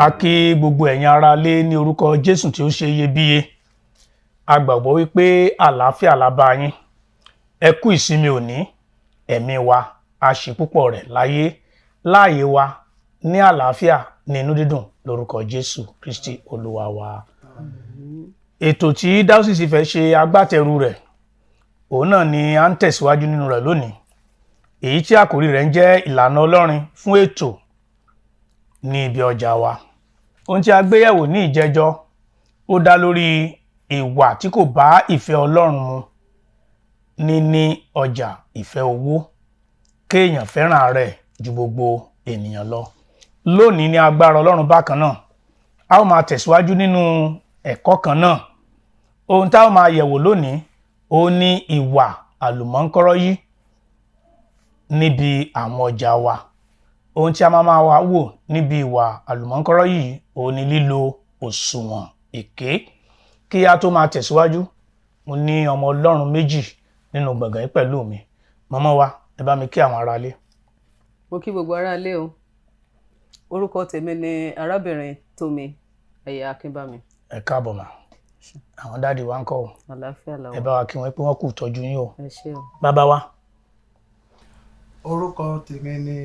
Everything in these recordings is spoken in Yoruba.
A kí gbogbo ẹ̀yin ará lé ní orúkọ Jésù tí ó ṣe iyebíye. A gbàgbọ́ wípé àlàáfíà la bá yín. Ẹ kú ìsinmi òní, ẹ̀mí wa a ṣe púpọ̀ rẹ̀ láyé, láàyè wa ní àlàáfíà ní inú dídùn lórúkọ Jésù Kristi Olúwa wa. Ètò tí Dáúsìsì fẹ́ ṣe agbátẹrù rẹ̀, òun náà ni à ń tẹ̀síwájú nínú rẹ̀ lónìí. Èyí tí àkòrí rẹ̀ ń jẹ́ ìlànà Ọlọ́run fún ètò ní ibi ọjà wa. Ohun tí a gbé yẹ̀wò ní ìjẹjọ́, ó dá lórí ìwà tí kò bá ìfẹ́ Ọlọ́run mu níní ọjà ìfẹ́ owó, kéèyàn fẹ́ràn ara ẹ̀ ju gbogbo ènìyàn lọ. Lónìí, ní agbára Ọlọ́run bákan náà, a ó máa tẹ̀síwájú nínú ẹ̀kọ́ kan náà. Ohun tá a ó máa yẹ̀wò lónìí, ó ní ìwà àlùmọ́ńkọ́rọ́yí níbi àwọn ọjà wa. Ohun tí a máa máa wá wò níbi ìwà àlùmọ́ńkọ́rọ́ yìí, òun ni lílo òṣùwọ̀n èké. Kí a tó máa tẹ̀síwájú, mo ní ọmọ Ọlọ́run méjì nínú gbọ̀ngàn yìí pẹ̀lú mi. Màmá wa, ẹ bá mi kí àwọn aráalé. Mo kí gbogbo aráalé o. Orúkọ tèmi ni arábìnrin Tómi Ẹ̀yà Akínbámi. Ẹ káàbọ̀ mà. Àwọn daddy wa ń kọ́ o? Àlàáfíà Ẹ làwọn. bá wa kí wọn pé wọ́n kù tọ́jú yín o. Ẹ ṣé o. Bàbá wa. Orúkọ tèmi ni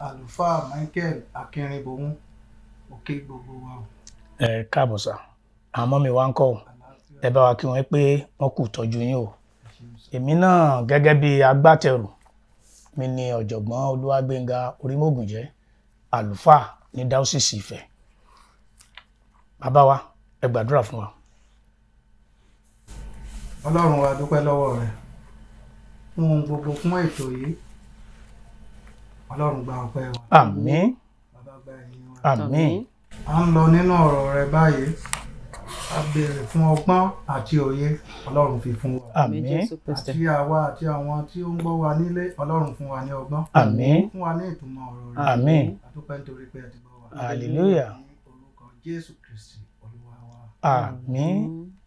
Àlùfáà Michael Akínrínbówún. Mo kí gbogbo wa o. Ẹ káàbọ̀ sà. Àwọn mummy wa ń kọ́ o? Àlàáfíà. Ẹ bá wa kí wọn pé wọ́n kù tọ́jú yín o. Ẹ ṣeun sir. Èmi náà, gẹ́gẹ́ bí agbátẹrù mi, ni Ọ̀jọ̀gbọ́n Olúwàgbénga Orímọ̀gùnjẹ́, àlùfáà ní Dáúsìsì Ifẹ̀. Bàbá wa, ẹ gbàdúrà fún wa. Ọlọ́run wa, dúpẹ́ lọ́wọ́ rẹ̀ fún ohun gbogbo, fún ètò yìí. Ọlọ́run, gba ọpẹ́ wa. Àmín. Bàbá, gba ẹ̀yìn wa. Àmín. À ń lọ nínú ọ̀rọ̀ rẹ báyìí. A béèrè fún ọgbọ́n àti òye, Ọlọ́run fi fún wa. Àmín. Jésù Kristi. Àti àwa àti àwọn tí ó ń gbọ́ wa nílé, Ọlọ́run fún wa ní ọgbọ́n, Àmín. fún wa ní ìtumọ̀ ọ̀rọ̀ rẹ. Àmín. A dúpẹ́ nítorí pé ẹ ti gbọ́ wa. Hallelujah. Ní orúkọ Jésù Kristi Olúwa wa. Àmín.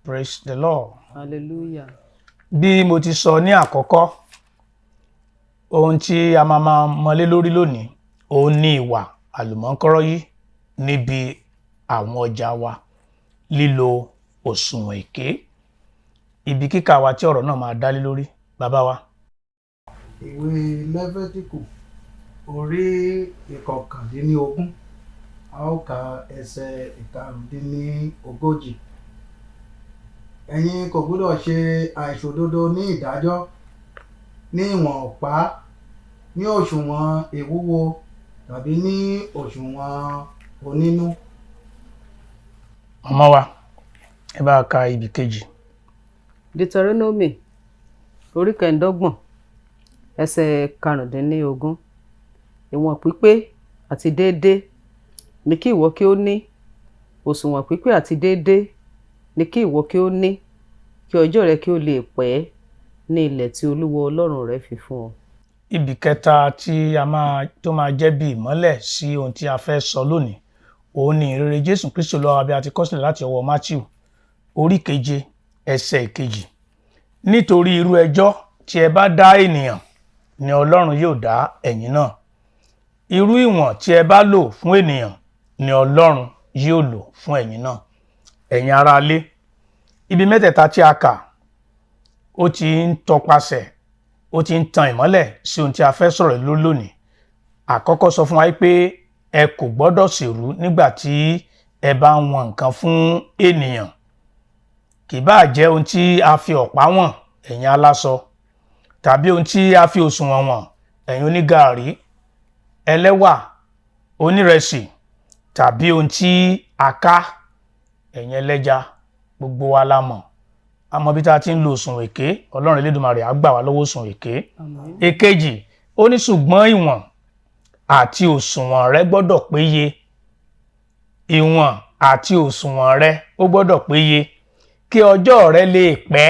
Praise the Lord. Hallelujah. Bí mo ti sọ ní àkọ́kọ́, ohun tí a máa máa mọlé lórí lónìí, òun ní ìwà àlùmọ́ńkọ́rọ́yí níbi àwọn ọjà wa, lílo òṣùwọ̀n èké. Ibi kíkà wa tí ọ̀rọ̀ náà máa dálé lórí, bàbá wa. Ìwé Lẹ́fẹ́tíkù, orí 19, a ó ka ẹsẹ̀ 35. Ẹ̀yin kò gbúdọ̀ ṣe àìṣòdodo ní ìdájọ́, ní ìwọ̀n ọ̀pá, ní òṣùwọ̀n ìwúwo tàbí ní òṣùwọ̀n onínú. Màmá wa, ẹ bá ka ibi kejì. Deuteronomy, orí 25, ẹsẹ̀ 15. Ìwọ̀n pípé àti déédé ni kí ìwọ kí ó ní, òṣùwọ̀n pípé àti déédé ni kí ìwọ kí ó ní, kí ọjọ́ rẹ kí ó lè pẹ́ ní ilẹ̀ tí Olúwa Ọlọ́run rẹ fi fún ọ. Ibì kẹta tí a máa tó máa jẹ́ bí ìmọ́lẹ̀ sí ohun tí a fẹ́ sọ lónìí, òun ni ìrere Jésù Kristi Olúwa bí a ti kọ sílẹ̀ láti ọwọ́ Matthew, orí 7, ẹsẹ̀ 2. Nítorí irú ẹjọ́ tí ẹ bá dá ènìyàn ni Ọlọ́run yóò dá ẹ̀yin náà. Irú ìwọ̀n tí ẹ bá lò fún ènìyàn ni Ọlọ́run yóò lò fún ẹ̀yin náà. Ẹ̀yin aráalé, ibi mẹ́tẹ̀ẹ̀ta tí a kà, ó ti ń tọpasẹ̀, ó ti ń tan ìmọ́lẹ̀ sí ohun tí a fẹ́ sọ̀rọ̀ lórí lónìí. Àkọ́kọ́ sọ fún wa pé ẹ kò gbọ́dọ̀ ṣèrú nígbà tí ẹ bá ń wọn nǹkan fún ènìyàn, kì bá jẹ́ ohun tí a fi ọ̀pá wọ̀n, ẹ̀yin aláṣọ, tàbí ohun tí a fi òṣùwọ̀n wọ̀n, ẹ̀yin onígààrí, ẹlẹ́wà, onírẹsì, tàbí ohun tí a ká, ẹ̀yin ẹlẹ́ja. Gbogbo wa la mọ̀, àmọ́ bí tá a ti ń lo òṣùwọ̀n èké. Ọlọ́run Elédùmarè á gbà wá lọ́wọ́ òṣùwọ̀n èké. Èkejì, ó ní ṣùgbọ́n ìwọ̀n àti òṣùwọ̀n rẹ gbọ́dọ̀ péye. Ìwọ̀n àti òṣùwọ̀n rẹ ó gbọ́dọ̀ péye, kí ọjọ́ rẹ lè pẹ́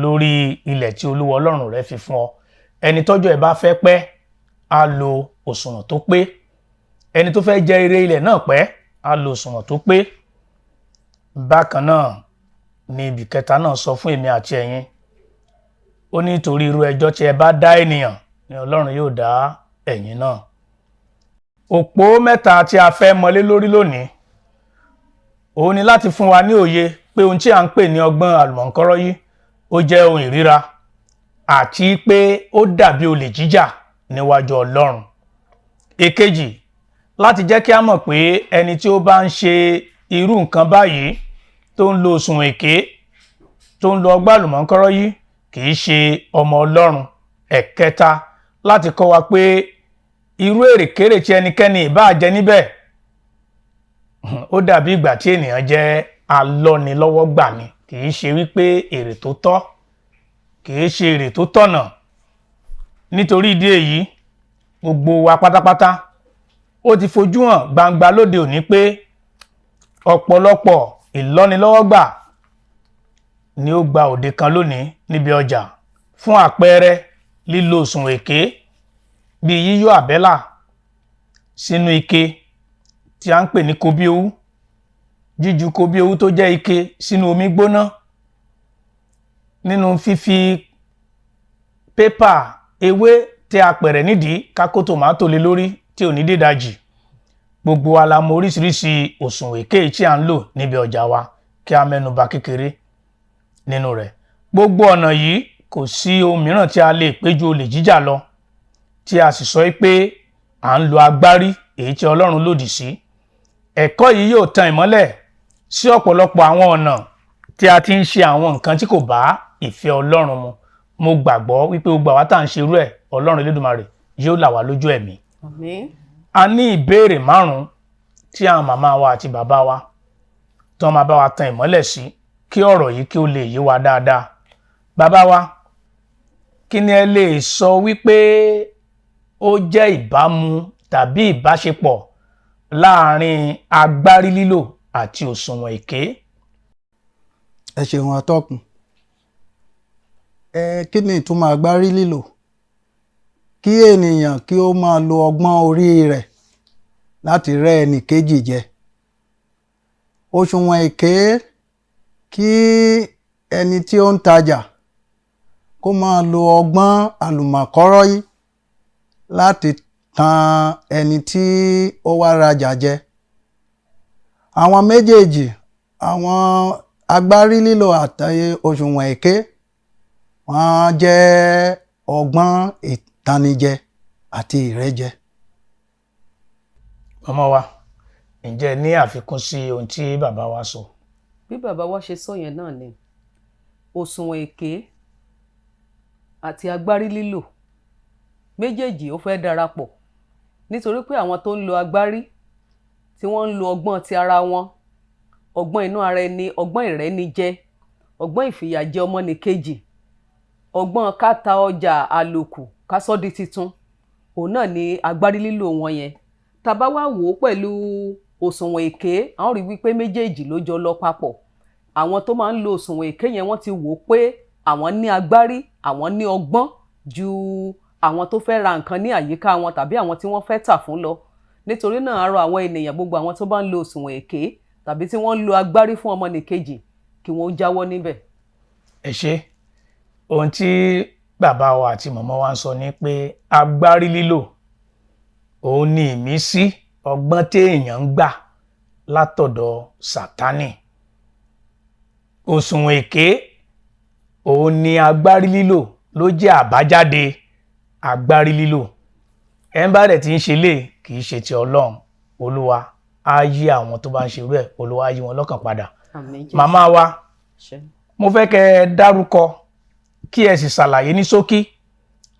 lórí ilẹ̀ tí Olúwa Ọlọ́run rẹ fi fún ọ. Ẹni tọ́jọ́ ẹ̀ bá fẹ́ pẹ́, á lo òṣùwọ̀n tó pé. Ẹni tó fẹ́ jẹ ire ilẹ̀ náà pẹ́, á lo òṣùwọ̀n tó pé. Bákan náà ni ibì kẹta náà sọ fún èmi àti ẹ̀yin. Ó ní nítorí irú ẹjọ́ tí ẹ bá dá ènìyàn ni Ọlọ́run yóò dá ẹ̀yin náà. Òpó mẹ́ta tí a fẹ́ mọlé lórí lónìí. Òun ni láti fún wa ní òye pé ohun tí à ń pè ní ọgbọ́n àlùmọ̀ǹkọ́rọ́ yìí ó jẹ́ ohun ìríra àti pé ó dàbí olè jíjà níwájú Ọlọ́run. Èkejì, láti jẹ́ kí a mọ̀ pé ẹni tí ó bá ń ṣe irú nǹkan báyìí, tó ń lo òṣùwọ̀n èké, tó ń lo ọgbọ́n àlùmọ̀ǹkọ́rọ́ yìí, kì í ṣe ọmọ Ọlọ́run. Ẹ̀kẹta, láti kọ́ wa pé irú èrèkérè tí ẹnikẹ́ni ìbáà jẹ níbẹ̀, ó dàbí ìgbà tí ènìyàn jẹ́ alọ́nilọ́wọ́gbà ni, kì í ṣe wípé èrè tó tọ́, kì í ṣe èrè tó tọ̀nà. Nítorí ìdí èyí, gbogbo wa pátápátá, ó ti fojú hàn gbangba lóde òní pé ọ̀pọ̀lọpọ̀ ìlọ́nilọ́wọ́gbà ni ó gba òde kan lónìí níbi ọjà. Fún àpẹẹrẹ, lílo òṣùwọ̀n èké bíi yíyọ àbẹ́là sínú ike tí a ń pè ní kobí owú, jíju kobí owú tó jẹ́ ike sínú omi gbóná, nínú fífi pépà ewé tí a pẹ̀rẹ̀ nídìí ká kó tòmátò lé lórí tí ò ní dédajì. Gbogbo wa la mọ oríṣiríṣi òṣùwọ̀n èké tí à ń lò níbi ọjà wa, kí a mẹ́nuba kékeré nínú rẹ̀. Gbogbo ọ̀nà yìí, kò sí ohun mìíràn tí a lè pé ju olè jíjà lọ, tí a sì sọ pé à ń lo agbárí èyí tí Ọlọ́run lòdì sí. Ẹ̀kọ́ yìí yóò tan ìmọ́lẹ̀ sí ọ̀pọ̀lọpọ̀ àwọn ọ̀nà tí a ti ń ṣe àwọn nǹkan tí kò bá ìfẹ́ Ọlọ́run mu. Mo gbàgbọ́ wípé gbogbo àwa tá à ń ṣe irú ẹ̀, Ọlọ́run Elédùmarè yóò là wá lójú ẹ̀mí. Àmín. A ní ìbéèrè márùn-ún tí àwọn màmá wa àti bàbá wa tí wọ́n máa bá wa tan ìmọ́lẹ̀ sí kí ọ̀rọ̀ yìí kí ó lè yé wa dáadáa. Bàbá wa, kí ni ẹ lè sọ wípé ó jẹ́ ìbámu tàbí ìbáṣepọ̀ láàárín agbárí lílò àti òṣùwọ̀n èké? Ẹ ṣeun, atọ́kùn. Ẹ kí ni ìtumọ̀ agbárí lílò? Kí ènìyàn kí ó máa lo ọgbọ́n orí rẹ̀ láti rẹ́ ẹnì kejì jẹ. Òṣùwọ̀n èké, kí ẹni tí ó ń tajà kó máa lo ọgbọ́n àlùmọ̀kọ́rọ́yí láti tan ẹni tí ó wá rajà jẹ. Àwọn méjèèjì, àwọn agbárí lílò àti òṣùwọ̀n èké, wọ́n jẹ́ ọgbọ́n ìtanijẹ àti ìrẹ́jẹ. Màmá wa, ǹjẹ́ ẹ ní àfikún sí ohun tí bàbá wa sọ? Bí bàbá wa ṣe sọ yẹn náà ni, òṣùwọ̀n èké àti agbárí lílò méjèèjì, ó fẹ́ darapọ̀, nítorí pé àwọn tó ń lo agbárí, tí wọ́n ń lo ọgbọ́n ti ara wọn, ọgbọ́n inú ara ẹni, ọgbọ́n ìrẹ́nijẹ, ọgbọ́n ìfìyàjẹ ọmọnìkejì, ọgbọ́n ká ta ọjà àlòkù ká sọ́ di titun, òun náà ni agbárí lílò wọn yẹn. Tá a bá wá wò ó pẹ̀lú òṣùwọ̀n èké, a ó rí wípé méjèèjì ló jọ lọ papọ̀. Àwọn tó máa ń lo òṣùwọ̀n èké yẹn, wọ́n ti wò ó pé àwọn ní agbárí, àwọn ní ọgbọ́n ju àwọn tó fẹ́ ra nǹkan ní àyíká wọn tàbí àwọn tí wọ́n fẹ́ tà fún lọ. Nítorí náà, a rọ àwọn ènìyàn, gbogbo àwọn tó bá ń lo òṣùwọ̀n èké tàbí tí wọ́n ń lo agbárí fún ọmọnìkejì, kí wọ́n jáwọ́ níbẹ̀. Ẹ ṣé. Ohun tí bàbá wa àti màmá wa ń sọ ni pé agbárí lílò, òun ni ìmísí ọgbọ́n téèyàn ń gbà látọ̀dọ̀ Sátánì. Òṣùwọ̀n èké, òun ni agbárí lílò ló jẹ́ àbájáde agbárí lílò. Ẹ̀ ń bá rẹ̀ tí ń ṣe lè kì í ṣe ti Ọlọ́run. Olúwa á yí àwọn tó bá ń ṣe irú ẹ̀, Olúwa á yí wọn lọ́kàn padà. Àmín Jésù. Màmá wa, Ṣé. mo fẹ́ kẹ́ ẹ dárúkọ, kí ẹ sì ṣàlàyé ní ṣókí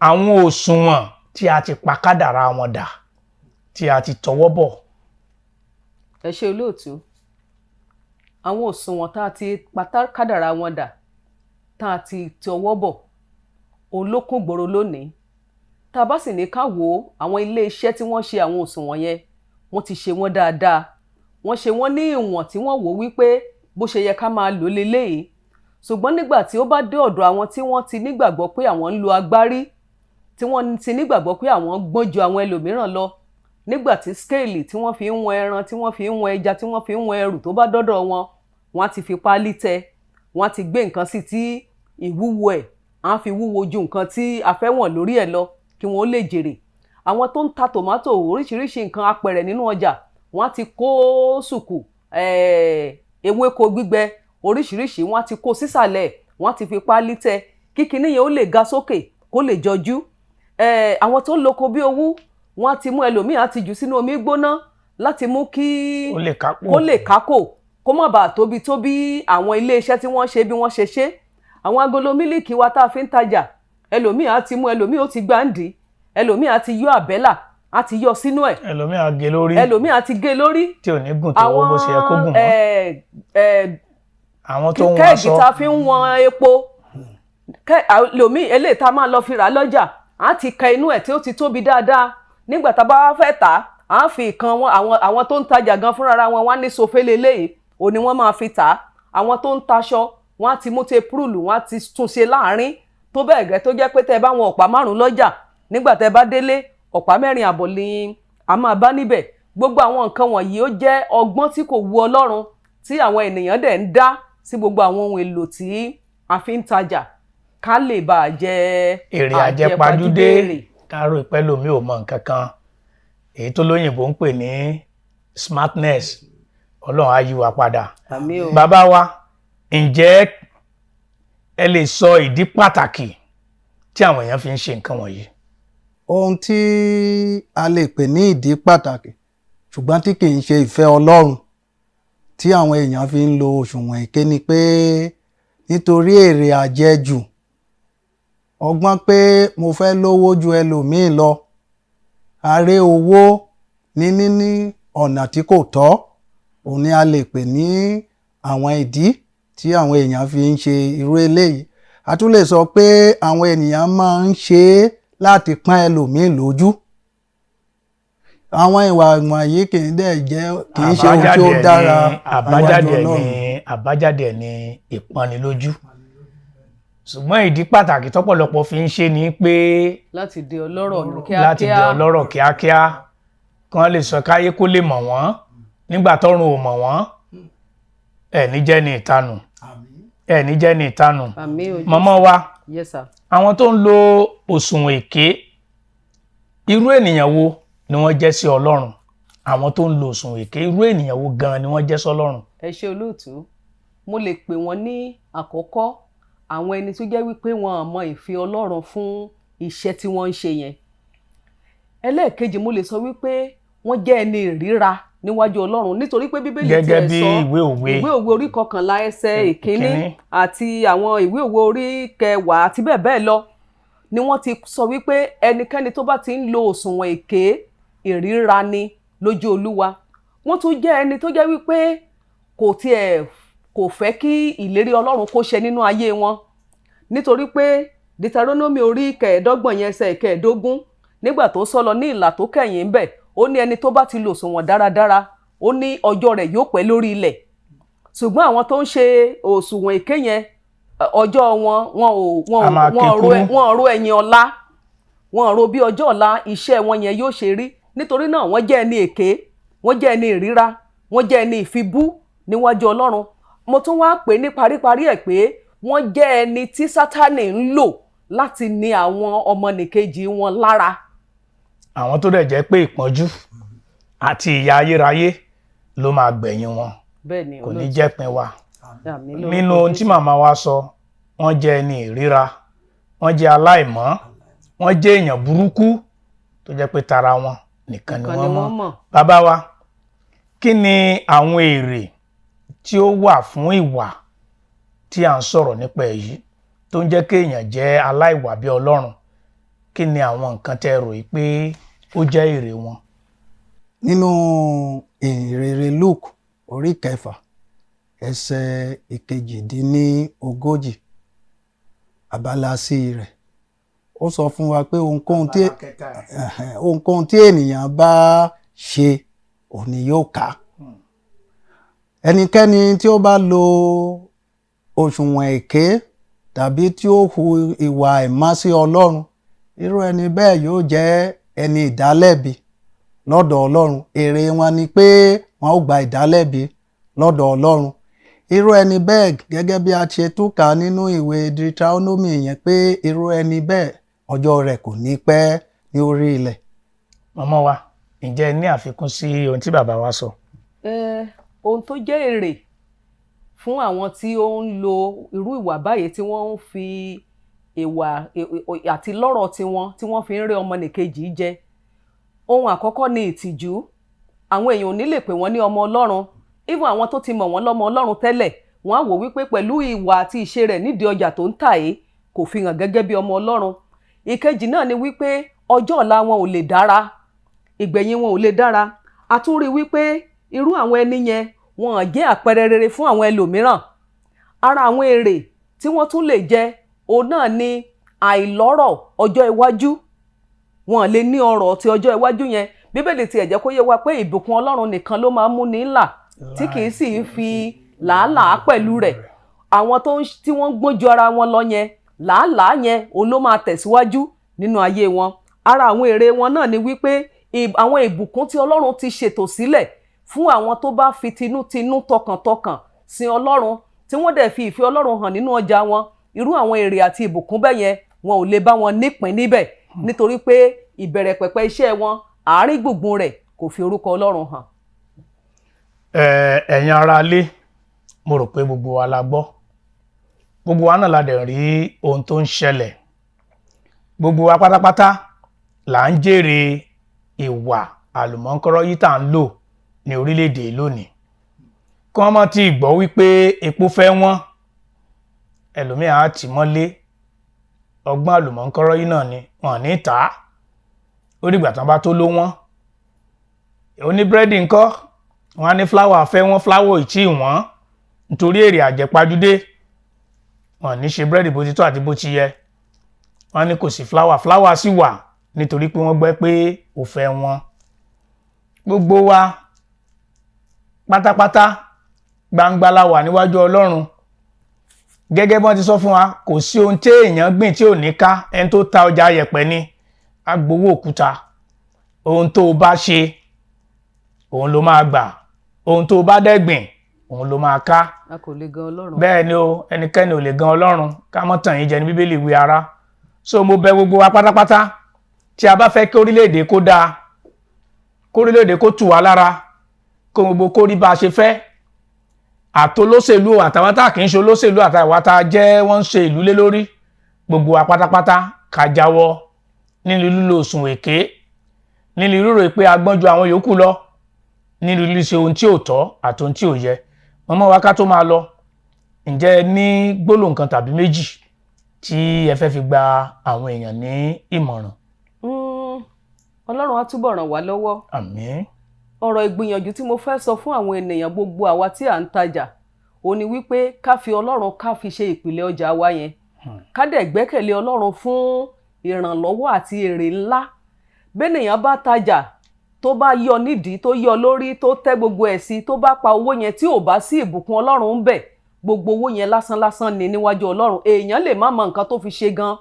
àwọn òṣùwọ̀n tí a ti pa kádàrá wọn dà, tí a ti tọwọ́ bọ̀. Ẹ ṣé, olóòtú. Àwọn òṣùwọ̀n tá a ti pa kádàrá wọn dà, tá a ti tọwọ́ bọ̀, òun ló kún gbòòrò lónìí. Tá a bá sì ní ká wò ó, àwọn ilé iṣẹ́ tí wọ́n ṣe àwọn òṣùwọ̀n yẹn, wọ́n ti ṣe wọ́n dáadáa. Wọ́n ṣe wọ́n ní ìwọ̀n tí wọ́n wò wípé bó ṣe yẹ ká máa lò léléyìí. Ṣùgbọ́n nígbà tí ó bá dé ọ̀dọ̀ àwọn tí wọ́n ti nígbàgbọ́ pé àwọn ń lo agbárí, tí wọ́n ti nígbàgbọ́ pé àwọn gbọ́n ju àwọn ẹlòmíràn lọ, nígbà tí scale tí wọ́n fi ń wọn ẹran, tí wọ́n fi ń wọn ẹja, tí wọ́n fi ń wọn ẹrù tó bá dọ́dọ̀ wọn, wọ́n á ti fi páálí tẹ, wọ́n á ti gbé nǹkan sí tí ìwúwo ẹ̀ á fi wúwo ju nǹkan tí a fẹ́ wọ̀n lórí ẹ̀ lọ, kí wọ́n lè jèrè. Àwọn tó ń ta tòmátò, oríṣiríṣi nǹkan apẹ̀rẹ̀ nínú ọjà, wọ́n á ti kó sùkù. Ewéko gbígbẹ oríṣiríṣi wọ́n á ti kó sísàlẹ̀, wọ́n á ti fi páálí tẹ kí kinní yẹn ó lè ga sókè, kó lè jọjú. Àwọn tó ń loko bí owú, wọ́n á ti mú ẹlòmíì, á ti jù sínú omi gbóná láti mú kí ó lè kápò. Kó lè kákò, kó má bàa tóbi tó bí àwọn iléeṣẹ́ tí wọ́n ṣe bí wọ́n ṣe ṣe. Àwọn agolo mílìkì wa tá a fi ń tajà, ẹlòmíì á ti mú, ẹlòmíì ó ti gbáǹdì, ẹlòmíì á ti yọ àbẹ́là, á ti yọ sínú ẹ̀. Ẹlòmíì á gé lórí. Ẹlòmíì á ti gé lórí. Tí ò ní gùn tó bó ṣe yẹ kó gùn mọ́. Àwọn tó ń wọn kẹ́ẹ̀gì aṣọ. tá a fi ń wọn epo, ẹlòmíì eléyìí tá a máa lọ fi rà lọ́jà, á ti ka inú ẹ̀ tí ó ti tóbi dáadáa. Nígbà tá a bá wá fẹ́ tà á, á fi ìkan wọn. Àwọn tó ń tajà gan fúnra wọn, wọ́n á ní sofele léyìí ò ní wọ́n máa fi tà á. Àwọn tó ń taṣọ, wọ́n á ti mú tepurúlù, wọ́n á ti tún ṣe láàárín tó bẹ́ẹ̀ gẹ́ tó jẹ́ pé tẹ́ ẹ bá wọn ọ̀pá 5 lọ́jà, nígbà tẹ́ ẹ bá délé, ọ̀pá 4.5 ni a máa bá níbẹ̀. Gbogbo àwọn nǹkan wọ̀nyí ó jẹ́ ọgbọ́n tí kò wu Ọlọ́run tí àwọn ènìyàn dẹ̀ ń dá sí gbogbo àwọn ohun èlò tí a fi ń tajà ká lè bá a jẹ èrè àjẹpajúdé. Kárò ìpẹ́ lomi ò mọ nǹkan kan, èyí tó lóyìnbó ń pè ní smartness. Ọlọ́run á yí wa padà. Àmín o. Bàbá wa, ǹjẹ́ ẹ lè sọ ìdí pàtàkì tí àwọn èèyàn fi ń ṣe nǹkan wọ̀nyí? Ohun tí a lè pè ní ìdí pàtàkì, ṣùgbọ́n tí kì í ṣe ìfẹ́ Ọlọ́run, tí àwọn èèyàn fi ń lo òṣùwọ̀n èké ni pé nítorí èrè àjẹjù, ọgbọ́n pé mo fẹ́ lówó ju ẹlòmíì lọ, aré owó ní níní ọ̀nà tí kò tọ́, òun ni a lè pè ní àwọn ìdí tí àwọn èèyàn fi ń ṣe irú eléyìí. A tún lè sọ pé àwọn ènìyàn máa ń ṣe é láti pọ́n ẹlòmíì lójú. Àwọn ìwà wọ̀nyí kì í dẹ̀ jẹ́, kì í ṣe ohun tí ó dára àbájáde níwájú ẹ̀ ní Ọlọ́run. Àbájáde ẹ̀ ní ìpọ́nilójú. Ṣùgbọ́n ìdí pàtàkì tọ́pọ̀lọpọ̀ fi ń ṣe ni pé láti di ọlọ́rọ̀ ní kíákíá. Láti di ọlọ́rọ̀ kíákíá, kán lè sọ káyé kó lè mọ̀ wọ́n nígbà tọ́run ò mọ̀ wọ́n. Ẹ̀ ní jẹ́ ní ìtanù, ẹ̀ ní jẹ́ ní ìtanù. Àmín o. Mọ̀mọ́ wa, Yes sir. àwọn tó ń lo òṣùwọ̀n èké, irú ènìyàn wo ni wọ́n jẹ́ sí Ọlọ́run? Àwọn tó ń lo òṣùwọ̀n èké, irú ènìyàn wo gan-an ni wọ́n jẹ́ sọ́lọ́run? Ẹ ṣé olóòtú. Mo lè pè wọ́n ní àkọ́kọ́, àwọn ẹni tó jẹ́ wípé wọn ò mọ ìfẹ́ Ọlọ́run fún iṣẹ́ tí wọ́n ń ṣe yẹn. Ẹlẹ́ẹ̀kejì, mo lè sọ wípé wọ́n jẹ́ ẹni ìríra níwájú Ọlọ́run, nítorí pé Bíbélì Gẹ́gẹ́ tiẹ̀ bí sọ ìwé òwe. Ìwé òwe orí 11 ẹsẹ̀ ìkíní ìkíní. àti àwọn ìwé òwe orí 10 àti bẹ́ẹ̀ bẹ́ẹ̀ lọ ni wọ́n ti sọ wípé ẹnikẹ́ni tó bá ti ń lo òṣùwọ̀n èké, ìríra ni lójú Olúwa. Wọ́n tún jẹ́ ẹni tó jẹ́ wípé kò tiẹ̀ kò fẹ́ kí ìlérí Ọlọ́run kó ṣẹ nínú ayé wọn, nítorí pé Deuteronomy orí 25 yẹn ẹsẹ̀ 15, nígbà tó sọ lọ ní ìlà tó kẹ̀yìn ńbẹ̀, ó ní ẹni tó bá ti lo òṣùwọ̀n dáradára, ó ní ọjọ́ rẹ̀ yóò pẹ́ lórí ilẹ̀. Ṣùgbọ́n àwọn tó ń ṣe òṣùwọ̀n èké yẹn, ọjọ́ wọn wọn ò wọn A ò máa wọn ò ro kékúrú. Wọn ò ro ẹ̀yìn ọ̀la, wọn ò ro bí ọjọ́ ọ̀la iṣẹ́ wọn yẹn yóò ṣe rí. Nítorí náà, wọ́n jẹ́ ẹni èké, wọ́n jẹ́ ẹni ìríra, wọ́n jẹ́ ẹni ìfibú níwájú Ọlọ́run. Mo tún wá pè ní paríparí ẹ̀ pé wọ́n jẹ́ ẹni tí Sátánì ń lò láti ní àwọn ọmọnìkejì wọn lára. Àwọn tó dẹ̀ jẹ́ pé ìpọ́njú àti ìyà ayérayé ló máa gbẹ̀yìn wọn. Bẹ́ẹ̀ ni. Kò ní jẹ́ pin wa. Àmín lórúkọ Nínú ohun tí Jésù. màmá wa sọ, wọ́n jẹ́ ẹni ìríra, wọ́n jẹ́ aláìmọ́, wọ́n jẹ́ èèyàn burúkú tó jẹ́ pé tara wọn nìkan ni Nìkan wọ́n ni mọ̀. wọ́n mọ̀. Bàbá wa, kí ni àwọn èrè tí ó wà fún ìwà tí à ń sọ̀rọ̀ nípa èyí tó ń jẹ́ kéèyàn jẹ́ aláìwà bí Ọlọ́run? Kí ni àwọn nǹkan tẹ́ rò yìí pé ó jẹ́ èrè wọn? Nínú ìhìnrere Luke orí 6 ẹsẹ̀ 38, abala sí rẹ̀, ó sọ fún wa pé ohunkóhun tí ènìyàn bá ṣe, òun ni yóò ká. Ẹnikẹ́ni tí ó bá lo òṣùwọ̀n èké tàbí tí ó hu ìwà àìmọ́ sí Ọlọ́run, irú ẹni bẹ́ẹ̀ yóò jẹ́ ẹni ìdálẹ́bi lọ́dọ̀ Ọlọ́run. Èrè wọn ni pé wọn ó gba ìdálẹ́bi lọ́dọ̀ Ọlọ́run. Irú ẹni bẹ́ẹ̀, gẹ́gẹ́ bí a ṣe tún kà nínú ìwé Deuteronomy yẹn, pé irú ẹni bẹ́ẹ̀, ọjọ́ rẹ̀ kò ní pẹ́ ní orí ilẹ̀. Màmá wa, ǹjẹ́ ẹ ní àfikún sí ohun tí bàbá wa sọ? Ohun tó jẹ́ èrè Fún àwọn tí ó ń lo irú ìwà báyìí, tí wọ́n ń fi ìwà àti lọ́rọ̀ tiwọn tí wọ́n fi ń rẹ́ ọmọnìkejì jẹ, ohun àkọ́kọ́ ni ìtìjú. Àwọn èèyàn ò ní lè pè wọ́n ní ọmọ Ọlọ́run. Even àwọn tó ti mọ̀ wọ́n lọ́mọ Ọlọ́run tẹ́lẹ̀, wọ́n á wò wípé pẹ̀lú ìwà àti ìṣe rẹ̀ nídìí ọjà tó ń tà yìí, kò fi hàn gẹ́gẹ́ bí ọmọ Ọlọ́run. Ìkejì náà ni wípé ọjọ́ ọ̀la wọn ò lè dára, ìgbẹ̀yìn wọn ò lè dára. A tún rí wípé irú àwọn ẹni yẹn, wọn ò jẹ́ àpẹẹrẹ rere fún àwọn ẹlòmíràn. Ara àwọn èrè tí wọ́n tún lè jẹ, òun náà ni àìlọ́rọ̀ ọjọ́ iwájú. Wọn lè ní ọrọ̀ ti ọjọ́ iwájú yẹn. Bíbélì tiẹ̀ jẹ́ kó yé wa pé ìbùkún Ọlọ́run nìkan ló máa ń múni là, tí kì í sì fi làálàá pẹ̀lú rẹ̀. Àwọn tó ń tí wọ́n ń gbọ́n ju ara wọn lọ yẹn, làálàá yẹn òun ló máa tẹ̀síwájú nínú ayé wọn. Ara àwọn èrè wọn náà ni wípé àwọn ìbùkún tí Ọlọ́run ti ṣètò sílẹ̀ fún àwọn tó bá fi tinútinú, tọkàntọkàn sin Ọlọ́run, tí wọ́n dẹ̀ fi ìfẹ́ Ọlọ́run hàn nínú ọjà wọn, irú àwọn èrè àti ìbùkún bẹ́ẹ̀ yẹn, wọn ò lè bá wọn nípìn níbẹ̀, nítorí pé ìbẹ̀rẹ̀ pẹ̀pẹ̀ iṣẹ́ wọn, àárín gbùngbùn rẹ̀, kò fi orúkọ Ọlọ́run hàn. Ẹ̀yin ará ilé, mo rò pé gbogbo wa la gbọ́, gbogbo wa náà la dẹ̀ rí ohun tó ń ṣẹlẹ̀. Gbogbo wa pátápátá là ń jèrè ìwà àlùmọ́ńkọ́rọ́ yìí tá à ń lò ní orílẹ̀-èdè lónìí. Kí wọ́n má ti gbọ́ wípé epo fẹ́ wọ́n, ẹlòmíà á tì mọ́lé. Ọgbọ́n àlùmọ́ńkọ́rọ́ yìí náà ni wọ́n ní tà á. Ó dìgbà tán bá tó ló wọ́n. Oníbírẹ́dì ńkọ́? Wọ́n á ní flour fẹ́ wọ́n, flour ì tí wọ́n, nítorí èrè àjẹpajúdé, wọ́n ní ṣe búrẹ́dì bó ti tọ́ àti bó ti yẹ. Wọ́n ní kò sí flour, flour sì wà, nítorí pé wọ́n gbọ́ pé ò fẹ́ wọn. Gbogbo wa pátápátá, gbangba la wà níwájú Ọlọ́run. Gẹ́gẹ́ bí wọ́n ti sọ fún wa, kò sí ohun tí èèyàn gbìn tí ò ní ká. Ẹni tó ta ọjà yẹ̀pẹ̀ ni á gbowó òkúta. Ohun tó o bá ṣe, òun ló máa gbà. Ohun tó o bá dẹ́gbìn, òun ló máa ká. A kò lè gan Ọlọ́run. Bẹ́ẹ̀ ni o, ẹnikẹ́ni ò lè gan Ọlọ́run. Ká mọ́ tàn yín jẹ ní Bíbélì wí ara. So mo bẹ̀ gbogbo wa pátápátá, tí a bá fẹ́ kí orílẹ̀-èdè kó dáa, kó orílẹ̀-èdè kó tù wá lára, kó gbogbo kó rí bá a ṣe fẹ́, àtolóṣèlú, àtàwọn tá kì í ṣe olóṣèlú, àtàwọn tá a jẹ́ wọ́n ń ṣe ìlú lé lórí, gbogbo wa pátápátá, ká jáwọ́ nínú lílo òṣùwọ̀n èké, nínú rírò pé a gbọ́n ju àwọn yòókù lọ, nínú ṣíṣe ohun tí ò tọ́ àti ohun tí ò yẹ. Mọ́mọ́ wa, ká tó máa lọ, ǹjẹ́ ẹ ní gbólóhùn kan tàbí méjì tí ẹ fẹ́ fi gba àwọn èèyàn ní ìmọ̀ràn? Ọlọ́run á túbọ̀ ràn wá lọ́wọ́. Àmín. Ọ̀rọ̀ ìgbìyànjú tí mo fẹ́ sọ fún àwọn ènìyàn, gbogbo àwa tí à ń tajà, ó ní wípé ká fi Ọlọ́run, ká fi ṣe ìpìlẹ̀ ọjà wa yẹn, ká dẹ̀ gbẹ́kẹ̀lé Ọlọ́run fún ìrànlọ́wọ́ àti èrè ńlá. Bẹ́nìyàn bá tajà, tó bá yọ nídìí, tó yọ lórí, tó tẹ́ gbogbo ẹ̀ sí, tó bá pa owó yẹn, tí ò bá sí ìbùkún Ọlọ́run ń bẹ̀, gbogbo owó yẹn lásán lásán ni níwájú Ọlọ́run. Èèyàn lè má mọ nǹkan tó fi ṣe gan,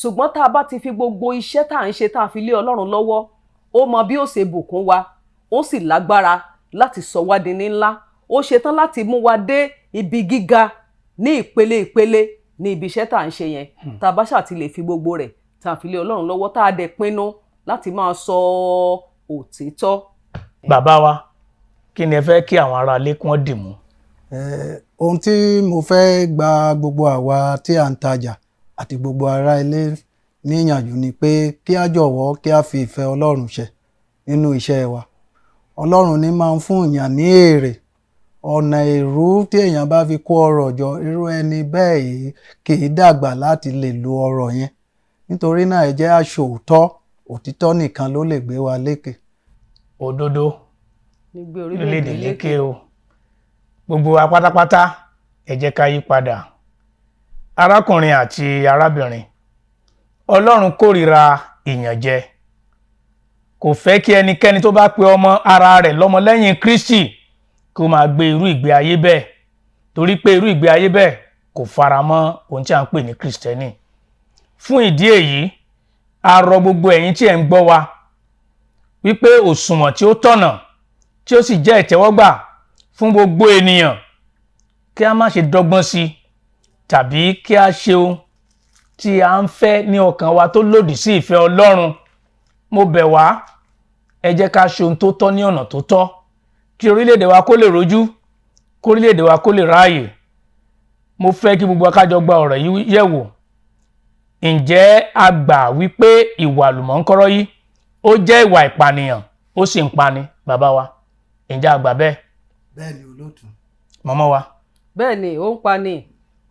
ṣùgbọ́n tá a bá ti fi gbogbo iṣẹ́ tá à ń ṣe, tá a fi lé Ọlọ́run lọ́wọ́, ó mọ bí ó ṣe bùkún wa, ó sì lágbára láti sọ wá di ní ńlá. Ó ṣetán láti mú wa dé ibi gíga ní ìpele ìpele ní ibi iṣẹ́ tá à ń ṣe yẹn, tá a bá ṣáà ti lè fi gbogbo rẹ̀, tá a fi lé Ọlọ́run lọ́wọ́, tá a dẹ̀ pinnu láti máa sọ òtítọ́. Bàbá wa, kí ni ẹ fẹ́ kí àwọn ará ilé kí wọ́n dì mú? Ohun tí mo fẹ́ gba gbogbo àwa tí à ń tajà àti gbogbo ará ilé níyànjú ni pé kí á jọ̀wọ́, kí á fi ìfẹ́ Ọlọ́run ṣẹ nínú iṣẹ́ wa. Ọlọ́run ní máa ń fún èèyàn ní èrè. Ọ̀nà èrú tí èèyàn bá fi kó ọrọ̀ jọ, irú ẹni bẹ́ẹ̀ yìí kì í dàgbà láti lè lo ọrọ̀ yẹn. Nítorí náà, ẹ jẹ́ á ṣòótọ́. Òtítọ́ nìkan ló lè gbé wa lékè. Òdodo ní gbé orílẹ̀-èdè lékè o. Gbogbo wa pátápátá, ẹ jẹ́ ká yí padà. Arákùnrin àti arábìnrin, Ọlọ́run kórìíra ìyànjẹ. Kò fẹ́ kí ẹnikẹ́ni tó bá pe ọmọ ara rẹ̀ lọ́mọlẹ́yìn Kristi kó máa gbé irú ìgbé ayé bẹ́ẹ̀, torí pé irú ìgbé ayé bẹ́ẹ̀ kò fara mọ́ ohun tí a ń pè ní Kristẹni. Fún ìdí èyí, a rọ gbogbo ẹ̀yin tí ẹ̀ ń gbọ́ wa wípé òṣùwọ̀n tí ó tọ̀nà, tí ó sì jẹ́ ìtẹ́wọ́gbà fún gbogbo ènìyàn, kí a má ṣe dọ́gbọ́n sí tàbí kí a ṣe ohun tí a ń fẹ́ ní ọkàn wa tó lòdì sí ìfẹ́ Ọlọ́run. Mo bẹ̀ wá, ẹ jẹ́ ká ṣe ohun tó tọ́ ní ọ̀nà tó tọ́, kí orílẹ̀-èdè wa kó lè rojú, kó orílẹ̀-èdè wa kó lè ráàyè. Mo fẹ́ kí gbogbo wa ká jọ gba ọ̀rọ̀ yìí yẹ̀wò. Ǹjẹ́ a gbà wípé ìwà àlùmọ̀ǹkọ́rọ́ yìí ó jẹ́ ìwà ìpànìyàn, ó sì ń pani? Bàbá wa, ǹjẹ́ a gbà bẹ́ẹ̀? Bẹ́ẹ̀ ni, olóòtú. Màmá wa. Bẹ́ẹ̀ ni, ó ń pa ni,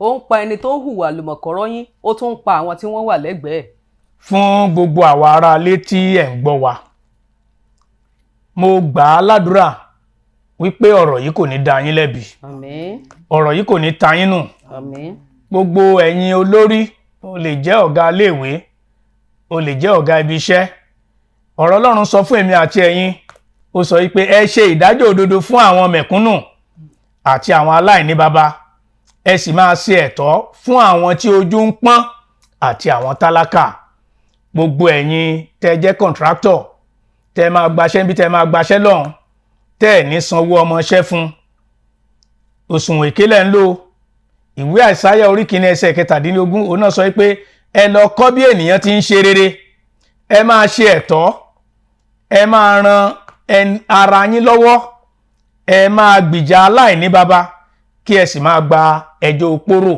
ó ń pa ẹni tó ń hùwà àlùmọ̀kọ́rọ́ yín, ó tún ń pa àwọn tí wọ́n wà lẹ́gbẹ̀ẹ́. Fún gbogbo àwa ará ilé tí ẹ̀ ń gbọ́ wa, mo gbà á ládùúrà wípé ọ̀rọ̀ yìí kò ní dá yín lẹ́bi. Àmín. Ọ̀rọ̀ yìí kò ní ta yín nù. Àmín. Gbogbo ẹ̀yin olórí, o lè jẹ́ ọ̀gá iléèwé, o lè jẹ́ ọ̀gá ibi iṣẹ́, ọ̀rọ̀ Ọlọ́run sọ fún èmi àti ẹ̀yin, ó sọ wípé ẹ ṣe ìdájọ́ òdodo fún àwọn mẹ̀kúnnù àti àwọn aláìní baba, ẹ sì máa ṣe ẹ̀tọ́ fún àwọn tí ojú ń pọ́n àti àwọn tálákà. Gbogbo ẹ̀yin tẹ́ jẹ́ contractor, tẹ́ máa gbaṣẹ́ níbi, tẹ́ máa gbaṣẹ́ lọ́hùn, tẹ́ ẹ̀ ní sanwó ọmọọṣẹ́ fún, òṣùwọ̀n èké lẹ́ ń lò. Ìwé Àìsáyà orí kìíní ẹsẹ̀ 17, òun náà sọ pé ẹ lọ kọ́ bí ènìyàn ti ń ṣe rere, ẹ máa ṣe ẹ̀tọ́, ẹ máa ran ara yín lọ́wọ́, ẹ máa gbìjà aláìní baba, kí ẹ sì máa gba ẹjọ́ òpórò.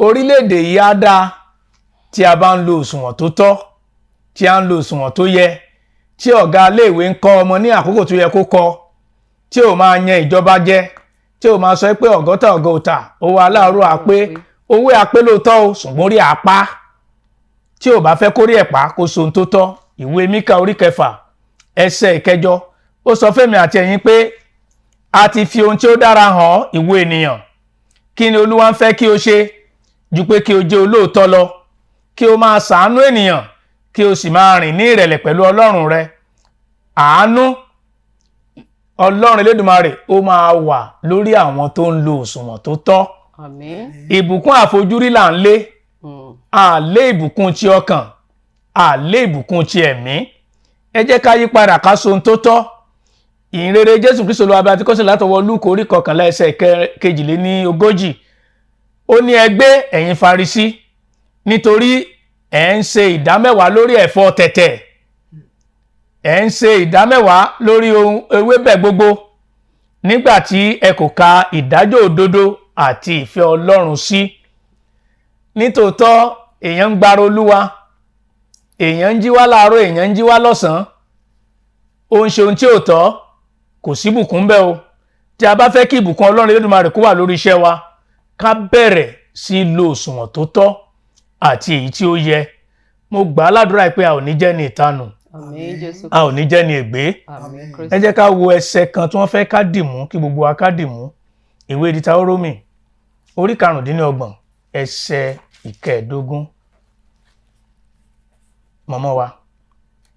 Orílẹ̀-èdè yìí á dáa tí a bá ń lo òṣùwọ̀n tó tọ́, tí a ń lo òṣùwọ̀n tó yẹ, tí ọ̀gá iléèwé ń kọ́ ọmọ ní àkókò tó yẹ kó kọ́, tí ò máa yan ìjọba jẹ, tí ò máa sọ pé ọgọ́ta ọgọ́ta owó aláàárọ̀ àpé, owó àpé lóòótọ́ o, ṣùgbọ́n orí àpá tí ò bá fẹ́ kórí ẹ̀ pa, kó so ohun tó tọ́. Ìwé Míkà orí 6 ẹsẹ̀ 8, ó sọ fẹ́mi àti ẹ̀yin pé a ti fi ohun tí ó dára hàn ọ́, ìwọ ènìyàn. Kí ni Olúwa ń fẹ́ kí o ṣe ju pé kí o jẹ́ olóòótọ́ lọ, kí o máa ṣàánú ènìyàn, kí o sì máa rìn ní ìrẹ̀lẹ̀ pẹ̀lú Ọlọ́run rẹ? Àánú Ọlọ́run Elédùmarè ó máa wà lórí àwọn tó ń lo òṣùwọ̀n tó tọ́. Àmín. Ìbùkún àfojúrí là ń lé, à lé ìbùkún ti ọkàn, à lé ìbùkún ti ẹ̀mí. Ẹ jẹ́ ká yí padà, ká so ohun tó tọ́. Ìhìnrere Jésù Kristo Olúwa bí a ti kọ sílẹ̀ látọwọ́ Lúùkù orí 11 ẹsẹ̀ 42, ó ní, "Ẹ gbé, ẹ̀yin Farisí, nítorí ẹ̀ ń ṣe ìdámẹ́wàá lórí ẹ̀fọ́ tẹ̀tẹ̀, ẹ̀ ń ṣe ìdámẹ́wàá lórí ohun ewébẹ̀ gbogbo, nígbà tí ẹ kò ka ìdájọ́ òdodo àti ìfẹ́ Ọlọ́run sí." Nítòótọ́, èèyàn ń gbára Olúwa, èèyàn ń jí wá láàárọ̀, èèyàn ń jí wá lọ́sàn-án, ó ń ṣe ohun tí ò tọ́, kò sí ìbùkún bẹ́ẹ̀ o. Tí a bá fẹ́ kí ìbùkún Ọlọ́run Elédùmarè kó wà lórí iṣẹ́ wa, ká bẹ̀rẹ̀ sí í lo òṣùwọ̀n tó tọ́ àti èyí tí ó yẹ. Mo gbà á ládùúrà pé a ò ní jẹ́ ní ìtanù. Àmín, Jésù. A ò ní jẹ́ ní ègbé. Àmín. Ẹ Kristi. jẹ́ ká wo ẹsẹ̀ kan tí wọ́n fẹ́ ká dìmú, kí gbogbo wa ká dìmú. Ìwé Dítárónómì orí 25 ẹsẹ̀ 15. Mọ̀mọ́ wa.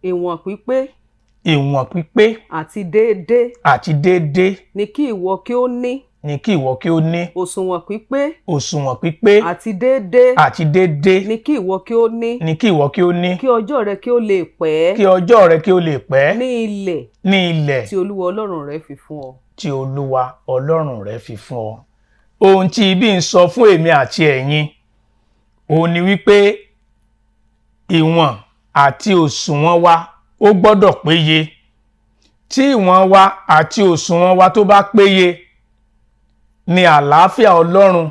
Ìwọ̀n pípé Ìwọ̀n pípé àti déédéé àti déédéé ni kí ìwọ kí ó ní. Ni kí ìwọ kí ó ní. Òṣùwọ̀n pípé Òṣùwọ̀n pípé àti déédéé àti déédéé ni kí ìwọ kí ó ní, ni kí ìwọ kí ó ní, kí ọjọ́ rẹ kí ó lè pẹ́ kí ọjọ́ rẹ kí ó lè pẹ́ ní ilẹ̀ ní ilẹ̀ tí Olúwa Ọlọ́run rẹ fi fún ọ. tí Olúwa Ọlọ́run rẹ fi fún ọ. Ohun tí ibi ń sọ fún èmi àti ẹ̀yin òun ni wípé ìwọ̀n àti òṣùwọ̀n wa ó gbọ́dọ̀ péye. Tí ìwọ̀n wa àti òṣùwọ̀n wa tó bá péye ni àlàáfíà Ọlọ́run,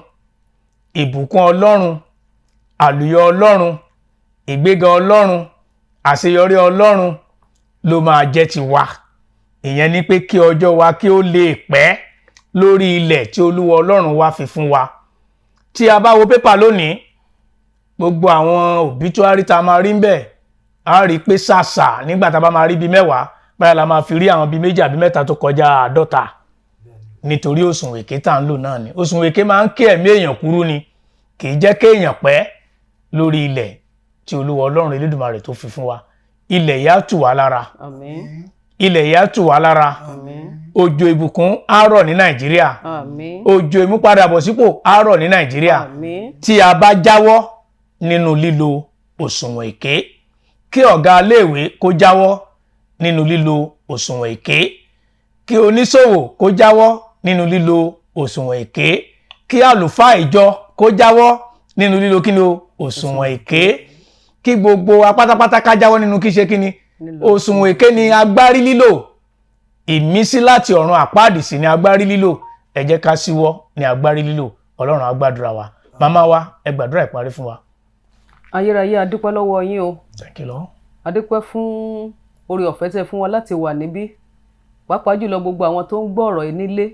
ìbùkún Ọlọ́run, àlùyọ Ọlọ́run, ìgbéga Ọlọ́run, àṣeyọrí Ọlọ́run ló máa jẹ́ tiwa. Ìyẹn ni pé kí ọjọ́ wa kí ó lè pẹ́ lórí ilẹ̀ tí Olúwa Ọlọ́run wa fi fún wa. Tí a bá wo pépà lónìí, gbogbo àwọn obituary tá a máa rí ń bẹ̀, a rí i pé ṣàṣà nígbà tá a bá máa rí bíi 10, báyà la máa fi rí àwọn bíi méjì àbí mẹ́ta tó kọjá 50, nítorí òṣùwọ̀n èké tá à ń lò náà ni. Òṣùwọ̀n èké máa ń ké ẹ̀mí èèyàn kúrú ni, kì í jẹ́ kéèyàn pẹ́ lórí ilẹ̀ tí Olúwa Ọlọ́run Elédùmarè tó fi fún wa. Ilẹ̀ yìí á tù wá lára. Àmín. Ilẹ̀ yìí á tù wá lára. Àmín. Òjò ìbùkún á rọ̀ ní Nàìjíríà. Àmín. Òjò ìmúpadàbọ̀sípò á rọ̀ ní Nàìjíríà Àmín. tí a bá jáwọ́ nínú lílo òṣùwọ̀n èké. Kí ọ̀gá iléèwé kó jáwọ́ nínú lílo òṣùwọ̀n èké, kí oníṣòwò kó jáwọ́ nínú lílo òṣùwọ̀n èké, kí àlùfáà ìjọ kó jáwọ́ nínú lílo kí ni o, òṣùwọ̀n èké, kí gbogbo wa pátápátá ká jáwọ́ nínú kí ṣe kí ni, òṣùwọ̀n èké ni agbárí lílò. Ìmísí láti ọ̀run àpáàdì sí ni agbárí lílò. Ẹ jẹ́ ká síwọ́ ní agbárí lílò. Ọlọ́run á gbàdúrà wa. Màmá wa, ẹ gbàdúrà ìparí fún wa. Ayérayé, a dúpẹ́ lọ́wọ́ yín o. Thank you, Lord. A dúpẹ́ fún oore ọ̀fẹ́ tẹ́ fún wa láti wà níbí, pàápàá jùlọ gbogbo àwọn tó ń gbọ́ ọ̀rọ̀ yìí nílé.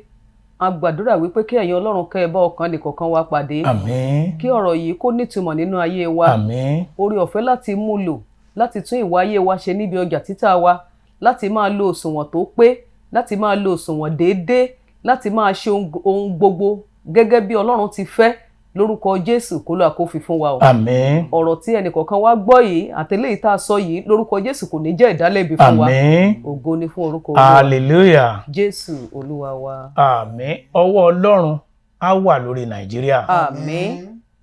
A gbàdúrà wípé kí ẹ̀yin Ọlọ́run kẹ́ ẹ bá ọkàn nìkọ̀ọ̀kan wa pàdé. Àmín. Kí ọ̀rọ̀ yìí kó nítumọ̀ nínú ayé wa. Àmín. Oore ọ̀fẹ́ láti mú lò, láti tún ìwà ayé wa ṣe níbi ọjà títà wa, láti máa lo òṣùwọ̀n tó pé, láti máa lo òṣùwọ̀n déédéé, láti máa ṣe ohun gbogbo gẹ́gẹ́ bí Ọlọ́run ti fẹ́, lórúkọ Jésù, kó lóa kó fi fún wa o. Àmín. Ọ̀rọ̀ tí ẹnìkọ̀ọ̀kan wa gbọ́ yìí àtẹlẹ́yìí tá a sọ yìí, lórúkọ Jésù, kò ní jẹ́ ìdálẹ́bi fún wa. Àmín. Ògo ni fún orúkọ Olúwa. Hallelujah. Jésù Olúwa wa. Àmín. Ọwọ́ Ọlọ́run á wà lórí Nàìjíríà. Àmín.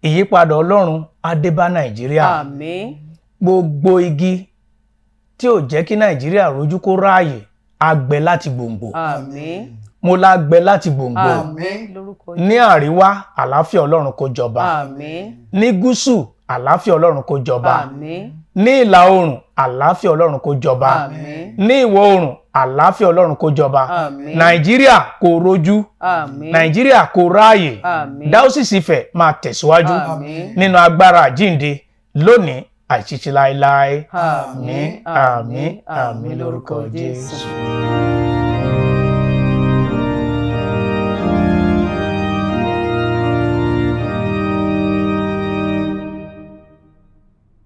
Ìyípadà Ọlọ́run á dé bá Nàìjíríà. Àmín. Gbogbo igi tí ò jẹ́ kí Nàìjíríà rojú kó ráàyè á gbẹ láti gbòǹgbò. Àmín. Mo la gbẹ láti gbòǹgbò. Àmín lórúkọ. Ní àríwá, àlàáfíà Ọlọ́run kó jọba. Àmín. Ní gúúsù, àlàáfíà Ọlọ́run kó jọba. Àmín. Ní ìlà oòrùn, àlàáfíà Ọlọ́run kó jọba. Àmín. Ní ìwọ̀ oòrùn, àlàáfíà Ọlọ́run kó jọba. Àmín. Nàìjíríà kò rojú. Àmín. Nàìjíríà kò ráàyè. Àmín. Dáósìsì Ifẹ̀ máa tẹ̀síwájú Àmín. nínú agbára àjíǹde lónìí àìṣiṣẹ́ láéláé. Àmín. Àmín, àmín, àmín lórúkọ Jésù.